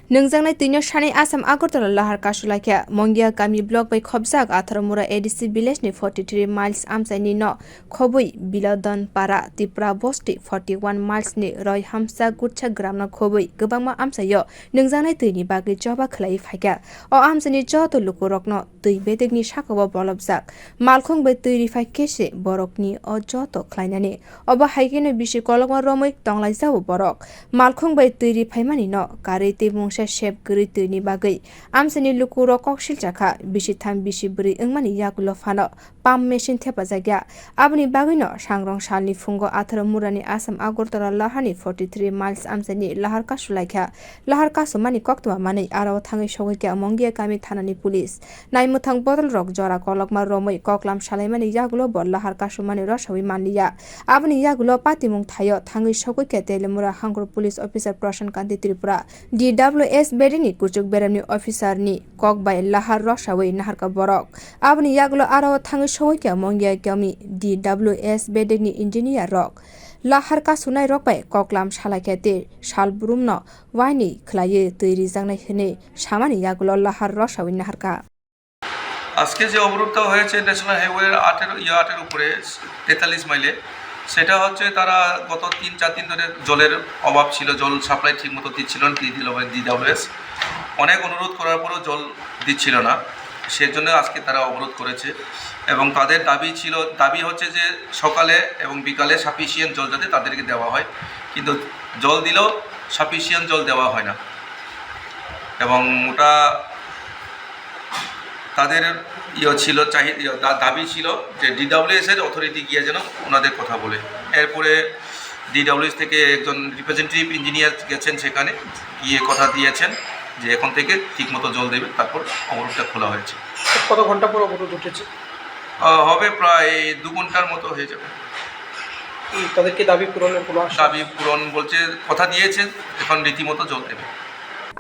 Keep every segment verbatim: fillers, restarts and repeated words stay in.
Nwngjaknai twino sanai Assam Agartala lahar kasulaikha. Mongia kami block bai khobjak Atharomura A D C village ni forty three miles amchaini no khobwi Bilodon para Tipra bosti forty one miles ni Roy Hamsa Gutsa gram no khobwi kwbangma amchaio nwngjaknai twini bagwi choba khwlaiwi phaikha. O amchaini joto lukurokno twi bedekni sakao bolobjak. Malkhung bai twi riphai khe se borokni o joto khlainani. Obo hai kheno bisi kolokma romwi tonglaijao borok. Malkhung bai twi riphaimani no karwi tei mungsa sep kwrwi twini bagwi amchaini lukurok kok silchakha. Bisi tham bisi bwrwi wngmani yagulo phano pump machine thepajakya. Aboni bagwino sangrong salni phungo Atharomurani Assam Agartala laharni forty three miles amchaini lahar kasulaikha. Lahar kasumani koktwma manwi aro thangwi sogwi kha Mongia kami thanani police. Naimwthang bodolrok jora kolokma romwi koklam salaimani yagulo bo lahar kasumani rosawi manliya. Aboni yagulo patimung thaio thangwi sogwi kha Teliamura Hangkhor police officer Prashan Kanti Tripura, D W S bedekni kuchuk beremni officer ni kok bai lahar rosawi naharkha borok. Aboni yagulo aro thangwi sogwi kha Mongia kami D W S bedekni engineer rok. Lahar kasunai rok bai koklam salaikha tei salbrumno waini khwlaiwi twi rijaknai hwnwi samani yagulo lahar rosawi naharkha. আজকে যে অবরোধটা হয়েছে national highway আটের, ইয়ে, আটের উপরে, তেতাল্লিশ মাইলে, সেটা হচ্ছে তারা গত তিন চার দিন ধরে জলের অভাব ছিল, জল সাপ্লাই ঠিক মতো দিচ্ছিল না ডি ডব্লিউ এস। অনেক অনুরোধ করার পরেও জল দিচ্ছিল না, সেজন্য আজকে তারা অবরোধ করেছে। এবং তাদের দাবি ছিল, দাবি হচ্ছে যে সকালে এবং বিকালে সাফিসিয়েন্ট জল যাতে তাদেরকে দেওয়া হয়, কিন্তু জল দিলেও সাফিসিয়েন্ট জল দেওয়া হয় না। এবং ওটা তাদের ইয়ে ছিল, চাহি-, ইয়ে, দা-, দাবি ছিল যে ডি ডব্লিউ এস এর অথরিটি গিয়ে যেন ওনাদের কথা বলে। এরপরে ডি ডব্লিউ এস থেকে একজন রিপ্রেজেন্টেটিভ ইঞ্জিনিয়ার গেছেন সেখানে, গিয়ে কথা দিয়েছেন যে এখন থেকে ঠিকমতো জল দেবে, তারপর অবরোধটা খোলা হয়েছে। কত ঘন্টা পর অবরোধ উঠেছে? আহ, হবে প্রায় দু ঘন্টার মতো হয়ে যাবে। উম, তাদের কি দাবি পূরণের কোনো আশ্বাস? দাবি পূরণ বলছে, কথা দিয়েছেন, এখন রীতিমতো জল দেবে।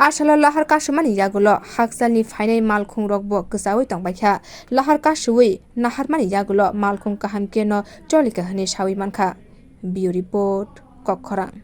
Asalo lahar kasumani yagulo hakchalni phainai malkhungrokbo kwchaui tongbaikha. Lahar kasuui naharmani yagulo malkhung kaham kheno cholikha hwnwi saui mankha. Bureau Report, Kokkhorang.